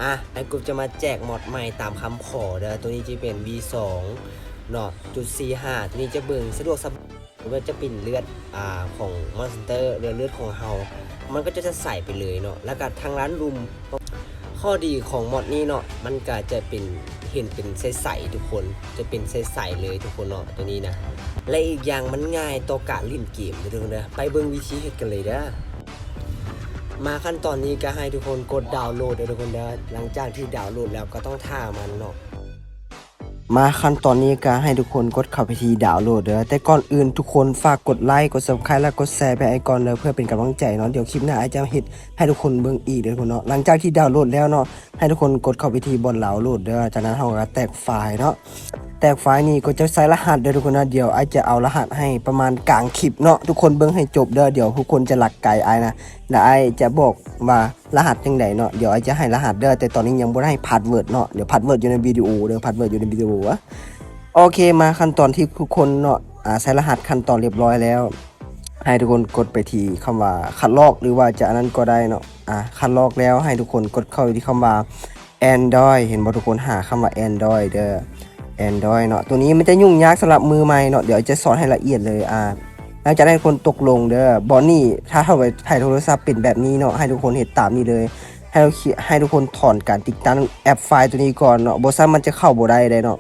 ອ່ະ ອ້າຍກົບຈະມາແຈກມອດໃໝ່ຕາມຄຳຂໍເດີ. ໂຕນີ້ຈະເປັນ ວີສອງ ເນາະ ຈຸດສີ່ຫ້າ ໂຕນີ້ຈະເບິ່ງສະດວກສະບາຍ ບໍ່ວ່າຈະເປັນເລືອດ ອ່າ ຂອງມອນສເຕີ ຫຼືເລືອດຂອງເຮົາ ມັນກໍຈະໃສໄປເລີຍເນາະ. ແລ້ວກໍທາງດ້ານລຸ່ມ ຂໍ້ດີຂອງມອດນີ້ເນາະ ມັນກໍຈະເປັນ ເຫັນເປັນໃສໆ ທຸກຄົນ ຈະເປັນໃສໆ ເລີຍທຸກຄົນເນາະ ໂຕນີ້ນະ. ແລະ ອີກຢ່າງມັນງ່າຍຕໍ່ການຫຼິ້ນເກມເດີທຸກຄົນເດີ. ໄປເບິ່ງວິທີເຮັດກັນເລີຍເດີ. ມາຂັ້ນຕອນນີ້ກໍໃຫ້ທຸກຄົນກົດດາວໂຫຼດເດີທຸກຄົນເດີ. ຫຼັງຈາກທີ່ດາວໂຫຼດແລ້ວກໍຕ້ອງຖ້າມັນເນາະ. ມາຂັ້ນຕອນນີ້ກໍໃຫ້ທຸກຄົນກົດເຂົ້າໄປທີ່ດາວໂຫຼດເດີ. ແຕ່ກ່ອນອື່ນທຸກຄົນຝາກກົດໄລ ກົດ Subscribe ແລະ ກົດແຊໄປໃຫ້ອ້າຍກ່ອນເດີ ເພື່ອເປັນກຳລັງໃຈເນາະ. ດຽວຄລິບໜ້າອ້າຍຈະເຮັດໃຫ້ທຸກຄົນເບິ່ງອີກເດີທຸກຄົນເນາະ. ຫຼັງຈາກທີ່ດາວໂຫຼດແລ້ວເນາະ ໃຫ້ທຸກຄົນກົດເຂົ້າໄປທີ່ບ່ອນດາວໂຫຼດເດີ. ຈາກນັ້ນເຮົາກໍແຕກໄຟລ໌ເນາະ. ແຕກໄຟລ໌ນີ້ກໍຈະໃສ່ລະຫັດເດີທຸກຄົນນະ. ດຽວອ້າຍຈະເອົາລະຫັດໃຫ້ປະມານກາງຄລິບເນາະ. ທຸກຄົນເບິ່ງໃຫ້ຈົບເດີ. ດຽວທຸກຄົນຈະລັກໄກອ້າຍນະ ແລະ ອ້າຍຈະບອກວ່າລະຫັດຈັ່ງໃດເນາະ. ດຽວອ້າຍຈະໃຫ້ລະຫັດເດີ ແຕ່ຕອນນີ້ຍັງບໍ່ໄດ້ໃຫ້ພາສເວີດເນາະ. ດຽວພາສເວີດຢູ່ໃນວິດີໂອເດີ ພາສເວີດຢູ່ໃນວິດີໂອ. ໂອເຄ ມາຂັ້ນຕອນທີ່ທຸກຄົນເນາະ ອາ ໃສ່ລະຫັດຂັ້ນຕອນລຽບຮ້ອຍແລ້ວ ໃຫ້ທຸກຄົນກົດໄປທີ່ຄຳວ່າຄັດລອກ ຫຼືວ່າຈະອັນນັ້ນກໍໄດ້ເນາະ. ອາ ຄັດລອກແລ້ວ ໃຫ້ທຸກຄົນກົດເຂົ້າໄປທີ່ຄຳວ່າ Android ເຫັນບໍ່ທຸກຄົນ? ຫາຄຳວ່າ Android ເດີ Android ເນາະ. ໂຕນີ້ມັນຈະຫຍຸ້ງຍາກສຳລັບມືໃໝ່ເນາະ. ດຽວຈະສອນໃຫ້ລະອຽດເລີຍ. ອາ ຫຼັງຈາກນັ້ນໃຫ້ຄົນຕົກລົງເດີ. ບ່ອນນີ້ ຖ້າເຮົາໄປຖ່າຍໂທລະສັບເປັນແບບນີ້ເນາະ ໃຫ້ທຸກຄົນເຮັດຕາມນີ້ເລີຍ. ໃຫ້ ໃຫ້ທຸກຄົນຖອນການຕິດຕັ້ງແອັບໄຟລ໌ໂຕນີ້ກ່ອນເນາະ. ບໍ່ຊັ້ນມັນຈະເຂົ້າບໍ່ໄດ້ເດ້ເນາະ.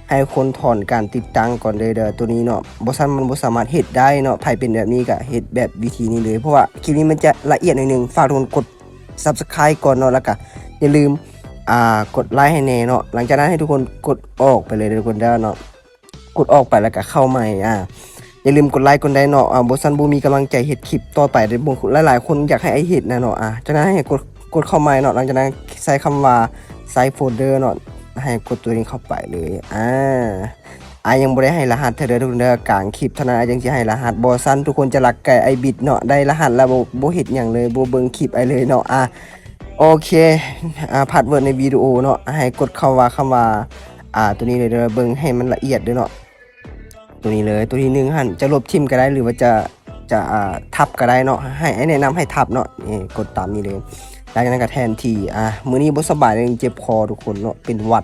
ໃຫ້ຄົນຖອນການຕິດຕັ້ງກ່ອນເດີ ໂຕນີ້ເນາະ. ບໍ່ຊັ້ນມັນບໍ່ສາມາດເຮັດໄດ້ເນາະ. ໃຜເປັນແບບນີ້ກໍເຮັດແບບວິທີນີ້ເລີຍ ເພາະວ່າຄລິບນີ້ມັນຈະລະອຽດໜ້ອຍໜຶ່ງ. ຝາກທຸກຄົນກົດ Subscribe ກ່ອນເນາະ ແລ້ວກໍຢ່າລືມ ອ່າ ກົດໄລໃຫ້ແດ່ເນາະ. ຫຼັງຈາກນັ້ນໃຫ້ທຸກຄົນກົດອອກໄປເລີຍເດີທຸກຄົນເດີເນາະ. ກົດອອກໄປແລ້ວກໍເຂົ້າໃໝ່. ອາ ຢ່າລືມກົດໄລກ່ອນໄດ້ເນາະ. ອາ ບໍ່ຊັ້ນບໍ່ມີກຳລັງໃຈເຮັດຄລິບຕໍ່ໄປເດີ. ບາງຄົນ ຫຼາຍໆຄົນຢາກໃຫ້ອ້າຍເຮັດນະເນາະ. ອາ ຈາກນັ້ນໃຫ້ກົດ ກົດເຂົ້າໃໝ່ເນາະ. ຫຼັງຈາກນັ້ນໃສ່ຄຳວ່າ Save Folder ເນາະ. ໃຫ້ກົດຕົວນີ້ເຂົ້າໄປເລີຍ. ອາ ອ້າຍຍັງບໍ່ໄດ້ໃຫ້ລະຫັດເທື່ອເດີທຸກຄົນເດີ. ກາງຄລິບເທົ່ານັ້ນອ້າຍຈຶ່ງຊິໃຫ້ລະຫັດ. ບໍ່ຊັ້ນທຸກຄົນຈະລັກໄກ່ອ້າຍບິດເນາະ. ໄດ້ລະຫັດແລ້ວບໍ່ ບໍ່ເຮັດຫຍັງເລີຍ ບໍ່ເບິ່ງຄລິບອ້າຍເລີຍເນາະ. ອາ ໂອເຄ ອາ ພາສເວີດໃນວິດີໂອເນາະ ໃຫ້ກົດເຂົ້າວ່າຄຳວ່າ ອາ ໂຕນີ້ເລີຍເດີ. ເບິ່ງໃຫ້ມັນລະອຽດເດີເນາະ. ໂຕນີ້ເລີຍ ໂຕທີໜຶ່ງຫັ້ນ ຈະລົບຖິ້ມກໍໄດ້ ຫຼືວ່າຈະ ຈະ ອາ ທັບກໍໄດ້ເນາະ. ໃຫ້ ໃຫ້ແນະນຳໃຫ້ທັບເນາະ. ນີ້ ກົດຕາມນີ້ເລີຍ. ຫຼັງຈາກນັ້ນກໍແທນທີ່. ອາ ມື້ນີ້ບໍ່ສະບາຍ ເຈັບຄໍທຸກຄົນເນາະ ເປັນຫວັດ.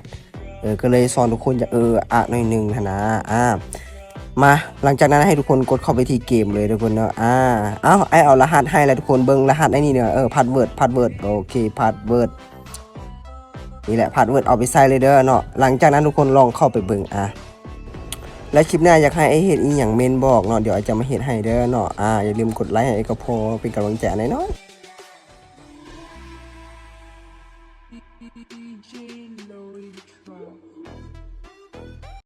ເອີ ກໍເລີຍສອນທຸກຄົນຈະເອີອະໜ້ອຍໜຶ່ງຫັ້ນນະ. ອາ ມາ ຫຼັງຈາກນັ້ນໃຫ້ທຸກຄົນກົດເຂົ້າໄປທີ່ເກມເລີຍທຸກຄົນເນາະ. ອາ ເອົ້າ ອ້າຍເອົາລະຫັດໃຫ້ແລ້ວ ທຸກຄົນເບິ່ງລະຫັດໃນນີ້ເດີ. ເອີ ພາສເວີດ ພາສເວີດ ໂອເຄ ພາສເວີດ ນີ້ແຫຼະ ພາສເວີດ ເອົາໄປໃສ່ເລີຍເດີເນາະ. ຫຼັງຈາກນັ້ນທຸກຄົນລອງເຂົ້າໄປເບິ່ງ. ອາ ແລ້ວຄລິບໜ້າຢາກໃຫ້ອ້າຍເຮັດອີ່ຫຍັງເມັ້ນບອກເນາະ. ດຽວອ້າຍຈະມາເຮັດໃຫ້ເດີເນາະ. ອາ ຢ່າລືມກົດໄລໃຫ້ອ້າຍກໍພໍເປັນກຳລັງໃຈໃຫ້ແດ່ເນາະ.